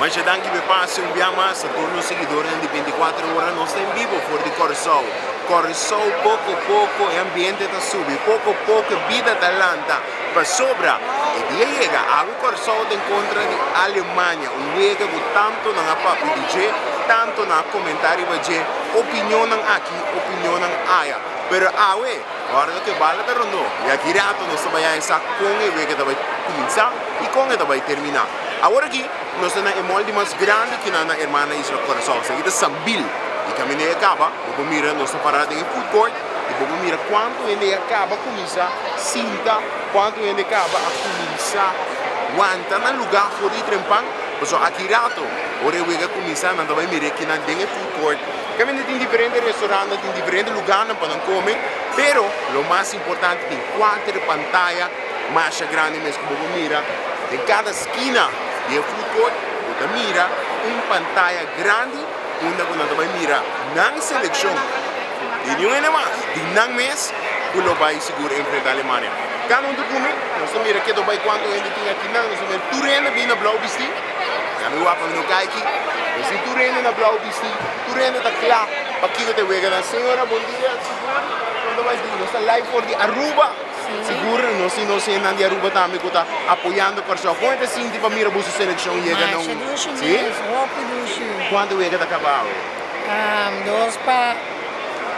Masha danki p'e pase un bia mas a tur nos seguidornan di 24 ora. Nos ta en bibo for di Kòrsou. Kòrsou poko poko e ambiente ta subi, poko poko e bida ta lanta pasobra e dia yega. Awe Kòrsou ta en kontra di Alemania, un wega ku tantu nan a papia di dje, tantu nan a komentá riba dje, opinionnan aki, opinionnan aya. Pero awe, ora ku e bala ta rondó i aki rato nos ta bai haña sa kon e wega ta bai kuminsá i kon e ta bai terminá. Awor aki nos ta na e mall di mas grandi ki na na hermana isla Curaçao. Esaki ta Sambil. I kaminda e kaba, bo por mira nos ta pará den e food court i bo por mira kuantu hende a kaba kuminsá sinta, kuantu hende kaba a kuminsá wanta nan lugá for di trempan. Pasobra aki rato ora e wega kuminsá nan ta bai mira kinan den e food court. Kaminda tin diferente restaurantnan, tin diferente lugánan pa nan kome, pero lo mas importante tin kuater pantaya. Masha grandi mes ku bo por mira den kada skina di e food court bo ta mira un pantaya grandi unda ku nan ta bai mira nan selekshon di niun hende mas di nan mes ku lo bai sigur enfrenta Alemania. Kada un ta kumi nos ta mira ke ta bai kuantu hende tin aki nan nos ta mira tur hende bin na blou bisti ya mi wak pa mi no kai aki nos tin tur hende na blou bisti tur hende ta kla pa kiko ta e wega nan. Señora bon dia sigur nos ta bai nos ta live for di Aruba. Sigur nos tin nos hendenan di Aruba tambe ku ta apoyando Kòrsou. Kon e ta sinti pa mira boso selekshon yega na un. Masha dushi Sí? mes, hopi dushi. Kuantu wega ta kaba awe? Dos pa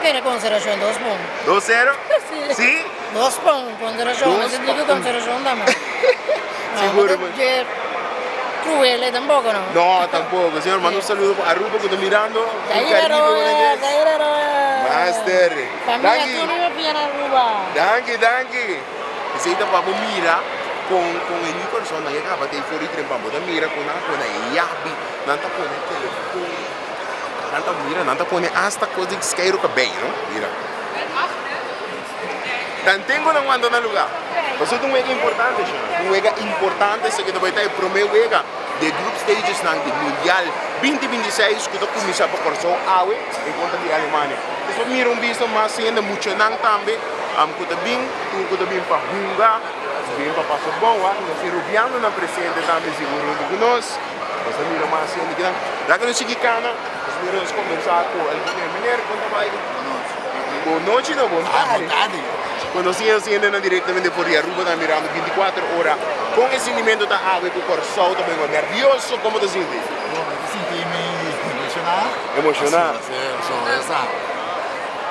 tene konsiderashon, dos pa un. Dos sero? Sí. Sí? Dos pa un, konsiderashon. Dos Nos pa di ku un. konsiderashon tambe. Sigur. No, no ta dje kruel tampoko no. No, tampoko. Señor, manda un saludo pa Aruba ku ta mirando. Zaire Caribe Roe, Holandes. Zaire Roe. Master. Familia Danki. tur mi pia na Aruba. Danki, danki. Esey ta pa bo mira con con e new person nan e caba ta for di tren pa bo ta mira con nan a pone e yabi, nan ta pone telefon, nan ta mira nan ta pone hasta cos di skeiru cabey no, mira. Tanten cu nan wanta na lugar. Pasobra ta un wega importante shon, un wega importante esaki ta bay ta e prome wega di e group stages nan di mundial binti 26 cu ta cuminsa pa Corsou awe en contra di Alemania. Nos por mira un bista mas hende muchanan tambe cu ta bin, tur cu ta bin pa hunga, bin pa pasa bon wak. Nos tin rubianonan presente tambe sigur hunto cu nos. Nos ta mira mas hende kinan. Laga nos sigui cana, nos mira nos combersa cu algun hende. Meneer, con ta bay? Bon nochi no, bon tardi. Cu nos tin nos hendenan directamente for di Aruba ta mirando 24 ora. Con e sintimento ta awe cu Corsou ta bengo? Nervioso? Como ta sinti? Bon, mi ta sinti mi emocioná. Emocioná. Si, so esa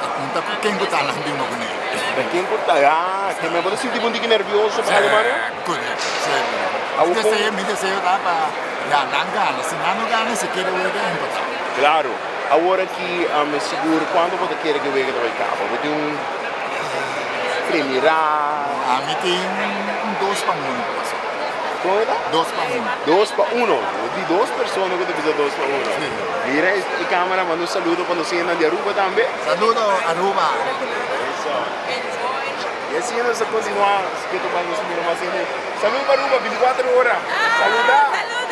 ta punta cu ken cu ta nan bin bo cune. Ta ken cu ta, ah, ke men bo ta sinti bo un tiki nervioso pa Alemania? Correcto, si. Mi deseo, mi deseo ta pa ya nan gana. Si nan no gana, si kere wega empatá. Claro. Awor aki mi sigur cuanto bo ta kere cu e wega ta bay caba? Bo tin un premirá? Ami tin un dos pa uno cu pasó. Con e ta? Dos pa uno. Dos pa uno. Di dos persona cu ta bisa dos pa uno. Si. Mira e camera manda un saludo pa nos hendenan di Aruba tambe. Saludo Aruba. Eso. Y asina nos ta continua ke ta bay nos mira mas hende. Saludo pa Aruba 24 ora. Saluda. Saludos.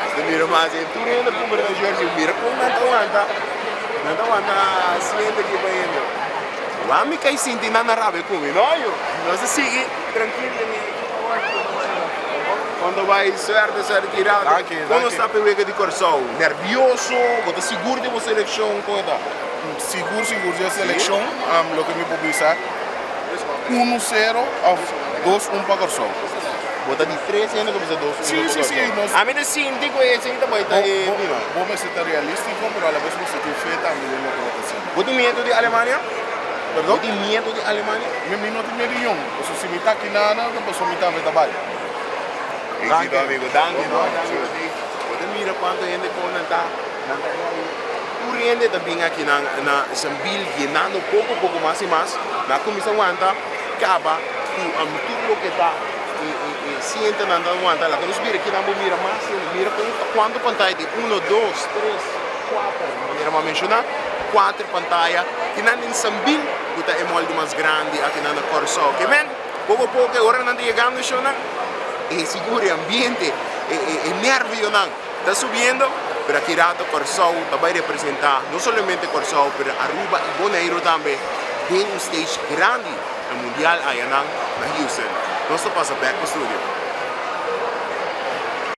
Nos ta mira mas hende. Tur hende cumpra nan jersey. Mira con nan ta wanta. Nan ta wanta siente aki pa hende. Wak mi kai sinti nan a rabia ku mi no yu. Nos a sigui trankil den e Cuando bai suerte suerte ki rato. Danki, Kon nos danki. ta pa e wega di Kòrsou? Nervioso? Bo ta sigur di bo selekshon? Kon e ta? Sigur sigur di e selekshon. Loke mi por bisa unu sero òf dos un pa Kòrsou. Bo ta di tres hende ku bisa dos un Sí, pa sí, sí, Kòrsou. nos- Ami ta sinti ku esei ta bai ta e Bo, final. bo mester ta realístiko pero alabes mester tin fe tambe den loke bo ta hasiendo. Bo tin miedu di Alemania? Perdon? Bo tin miedu di Alemania? Mi mi no tin miedu di yon. Pasobra si mi ta aki nana, ta pasobra mi tambe ta bai. Éxito amigo. Danki no. Danki pa ti. Bo ta mira cuanto hende con nan ta. Nan ta bai. Tur hende ta bin aki nan na Sambil yenando poco poco mas y mas. Nan a cuminsa wanta caba cu tur loke ta e e e siente nan ta wanta. Laga nos bira aki nan bo mira mas hende. Mira con cuanto pantaya tin. Uno, dos, tres. Kuater, manera mi a menshoná, kuater pantaya kinan den Sambil ku ta e mall di mas grandi akinan na Kòrsou. Ke men, poko poko e oranan ta yegando shownan, e sigur e ambiente, e e nervionan ta subiendo, pero aki rato Kòrsou ta bai representá no solamente Kòrsou pero Aruba i Boneiru tambe den un stage grandi na Mundial ayanan na Houston. Nos ta pasa bèk pa studio.